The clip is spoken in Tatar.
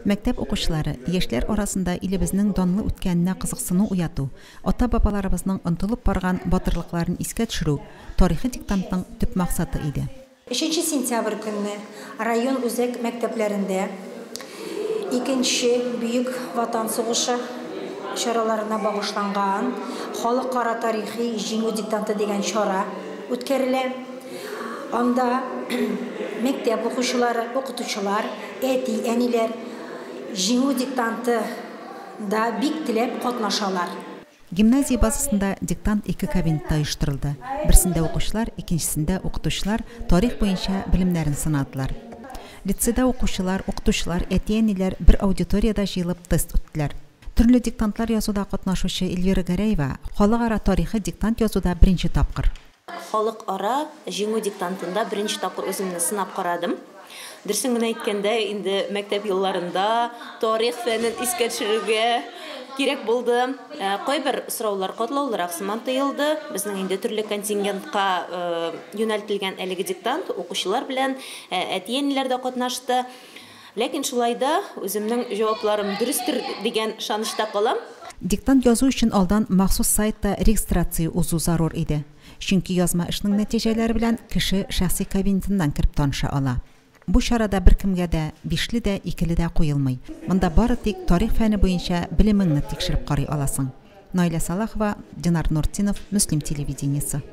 Мәктәп укучылары, яшьләр арасында илебезнең данлы үткәненә кызыксыну уяту, ата-бабаларыбызның онтылып барган батырлыкларын искә төшерү, тарихи диктантның төп максаты иде. Өченче сентябрь көнне район үзәк мәктәпләрендә Икенче Бөек Ватан сугышы чараларына багышланган Халыкара тарихи Җиңү диктанты дигән чара үткәрелә. Анда мәктәп укучылары, укытучылар, әти-әниләр Җиңү диктанты нда бик теләп катнашалар. Гимназия базасында диктант ике кабинетта оештырылды. Берсендә укучылар, икенчесендә укытучылар тарих буенча белемнәрен сынадылар. Лицейда укучылар, укытучылар, әти-әниләр бер аудиториядә җыелып тест үттеләр. Төрле диктантлар язуда катнашучы Эльвира Гәрәева халыкара тарихи диктант язуда беренче тапкыр. Халыкара Җиңү диктантында беренче тапкыр үземне сынап карадым. Дөресен генә әйткәндә, инде мәктәп елларында тарих фәнен искә төшерергә кирәк булды. Кайбер сораулар катлаулырак сыман тоелды. Безнең инде төрле контингентка юнәлтелгән әлеге диктант, укучылар белән әти-әниләр дә катнашты. Ләкин шулай да үземнең җавапларым дөрестер дигән ышанычта калам. Диктант язу өчен алдан махсус сайтта регистрация узу зарур иде. Чөнки язма эшнең нәтиҗәләре белән кеше шәхси кабинетыннан кереп таныша ала. Бу чарада беркемгә дә бишле дә, икеле дә куелмый. Монда бары тик тарих фәне буенча белемеңне тикшереп карый аласың. Наилә Салахова, Динар Нуртдинов, Мөслим телевидениесе.